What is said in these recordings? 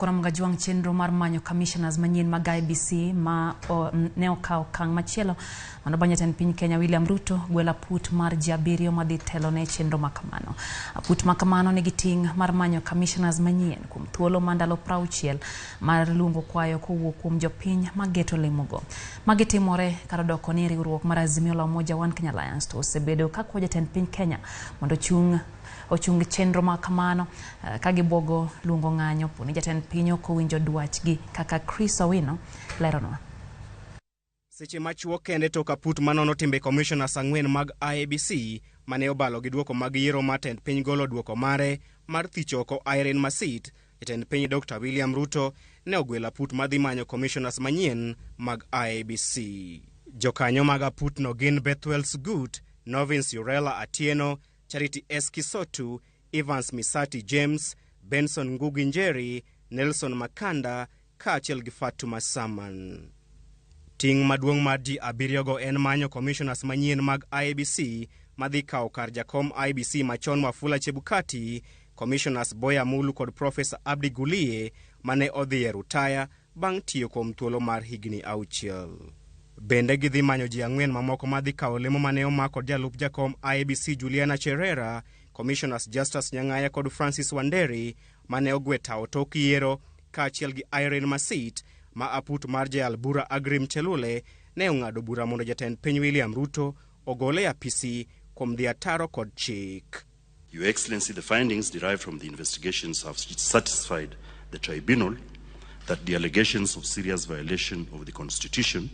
Koro chenro mar manyo commissioners manyien mag IEBC ma ne okawo okang' machielo mano bang' jatend piny Kenya William Ruto gwelo aput mar ji 7 madhi telo ne chenro makamano. Aput makamano nigi ting' mar manyo commissioners manyien kuom thuolo mar ndalo 60 mar luongo kwayo kowuok kuom jopiny mageto lemogo. Magi timore kar odoko ni riwruok mar Azimio la Umoja One Kenya Alliance to osebedo ka kwayo jatend piny Kenya mondo ochung chenro ma kamano ka gibuogo luongo ng'anyo po ni jatend piny ok owinjo dwachgi kaka Chris Owino leronwa. Seche machuok kende tok aput manono timbe commissioners 4 mag IEBC mane obalo gi duoko mag yiero mar tend piny golo duoko mare mar thicho oko Irene Masit, jatend piny Dr. William Ruto ne ogwelo aput madhi manyo commissioners manyien mag IEBC. Jokanyo mag aputno gin Bethwel Sugut, Novins Urela Atieno, Charity S. Kisotu, Evans Misati James, Benson Ngugi Njeri, Nelson Makanda kaachiel gi Fatuma Saman. Ting' maduong' mar ji 7 go en manyo commissioners manyien mag IEBC madhi kawo kar jakom IEBC machon Wafula Chebukati, commissioners Boya Mulu kod Professor Abdi Gulie mane odhi e rutaya bang' tiyo kuom thuolo mar higni 6. Bende gidhi manyo ji 4 mamoko madhi kawo lemo mane omak kod jalup jakom IEBC Juliana Cherera, commissioners Justus Nyang'aya kod Francis Wanderi mane ogwe tawo tok yiero kaachiel gi Irene Masit ma aput mar jayal bura Agrim Chelule ne ong'ado bura mondo jatend piny William Ruto ogole e apisi kuom dhi ataro kod chik. Your Excellency, the findings derived from the investigations have satisfied the tribunal that the allegations of serious violation of the Constitution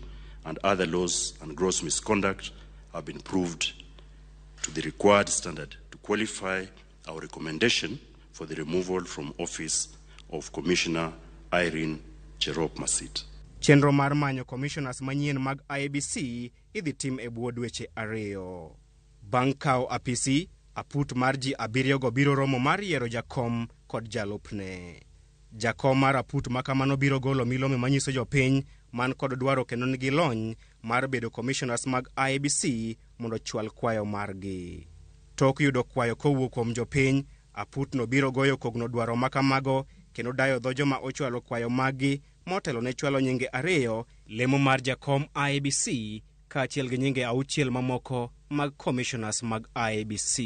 and other laws and gross misconduct have been proved to the required standard to qualify our recommendation for the removal from office of Commissioner Irene Cherop Masit. Chenro mar manyo commissioners manyien mag IEBC idhi tim e bwo dweche 2. Bang' kawo apisi, aput mar ji 7 go biro romo mar yiero jakom kod jalupne. Jakom mar aput makamano biro golo milome manyiso jopiny man kod dwaro kendo nigi lony mar bedo commissioners mag IEBC mondo ochwal kwayo margi. Tok yudo kwayo kowuok kuom jopiny, aputno biro goyo kogno dwaro makamago kendo dayo dho joma ochwalo kwayo maggi motelo ne chwalo nyinge 2, lemo mar jakom IEBC kaachiel gi nyinge 6 mamoko mag commissioners mag IEBC.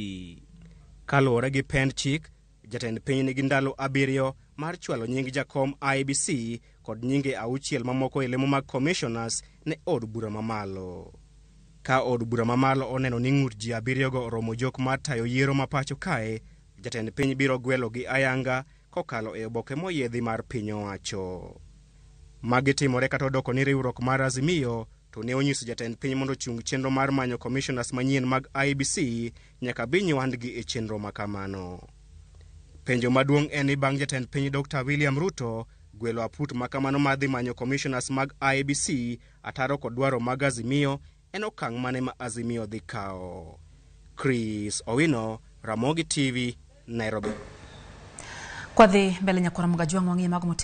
Kaluwore gi pend chik, jatend piny nigi ndalo 7 mar chwalo nying jakom IEBC kod nyinge 6 mamoko e lemo mag commissioners ne od bura mamalo. Ka od bura mamalo oneno ni ng'ut ji 7 go oromo jok mar tayo yiero ma pacho kae, jatend piny biro gwelo gi ayanga kokalo e oboke moyiedhi mar piny owacho. Magi timore kata odoko ni riwruok mar Azimio to ne onyiso jatend piny mondo ochung chenro mar manyo commissioners manyien mag IEBC nyaka bi nywandgi e chenro makamano. Penjo maduong' en ni bang' jatend piny Dr. William Ruto gwelo aput makamano mar dhi manyo commissioners mag IEBC ataro kod dwaro mag Azimio, en okang' mane ma Azimio dhi kawo? Chris Owino, Ramogi TV, Nairobi. Kwadhi mbele nyakwara Mugajwang' wang'iyo mago.